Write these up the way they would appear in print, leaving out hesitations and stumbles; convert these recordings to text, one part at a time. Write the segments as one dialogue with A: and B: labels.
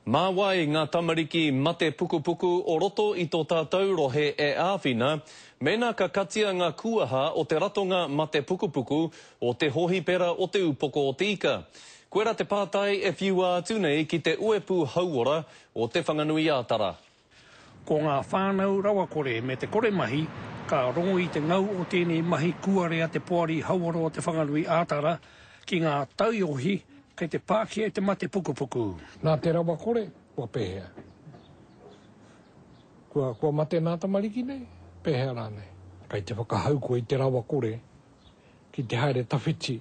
A: Mā wai ngā tamariki mate pukupuku o roto i tō tātou rohe e āwhina mēnā ka katia ngā kuaha o te ratonga mate pukupuku o te Hōhipera o Te Ūpoko o Te Ika? Koirā te pātai e whiua atu nei ki te uepū hauora o Te Whanganui-ā-Tara.
B: Ko ngā whānau rawakore me te kore mahi ka rongo i te ngau o tēnei mahi kūare a te Poari Hauora o Te Whanganui-ā-Tara ki ngā taiohi kei te pākia e te mate pukupuku.
C: Nā te rawakore, kua pēhea? Kua, kua mate nā tamariki nei? Pēhea rānei? Kei te whakahau koe i te rawakore ki te haere tawhiti,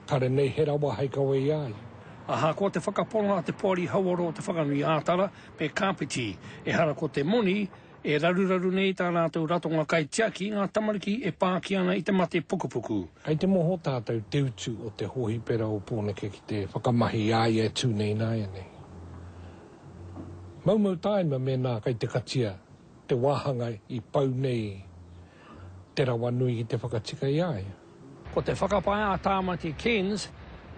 C: kare nei he rawa hei kawe i a ia.
B: Ahakoa te whakapono a te Poari Hauora o Te Whanganui-ā-Tara me Kāpiti, ehara ko te moni e raruraru nei tā rātou ratonga kaitiaki i ngā tamariki e pākia ana i te mate pukupuku.
C: Kei te moho tātou te utu o te hōhipera o Pōneke ki te whakamahi i a ia e tū nei ināianei. Maumau tāima mēnā kei te katia te wāhanga i pau nei te rawa nui ki te whakatika i a ia.
B: Ko te whakapae a Tāmati Cairns,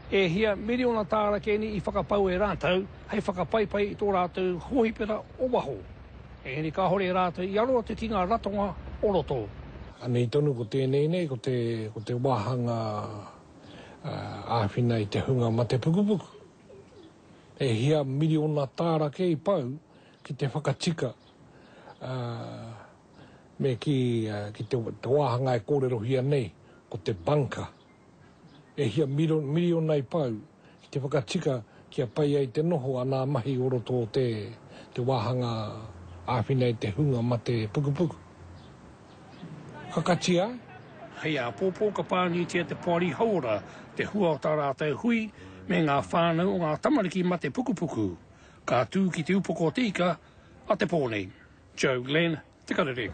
B: e hia miriona tāra kēni i whakapau e rātou hei whakapaipai i tō rātou hōhipera o waho. Engari kāore rātou i aro atu ki ngā ratonga o roto.
C: Anei tonu ko tēnei nei, ko te, ko te wāhanga āwhina i te hunga mate pukupuku. E hia miriona tāra kē i pau ki te whakatika, ā, Me kī, ki te wāhanga e kōrerohia nei, ko te bunker. E hia miriona i pau ki te whakatika kia pai ai te noho a nā mahi o roto o te te wāhanga āwhina i te hunga mate pukupuku. Ka katia ai.
B: Hei āpōpō ka pānuitia te Poari Hauora te hua o tā rātou hui me ngā whānau o ngā tamariki mate pukupuku. Ka tū ki Te Upoko o Te Ika a te pō nei. Joe Glenn, Te Karere.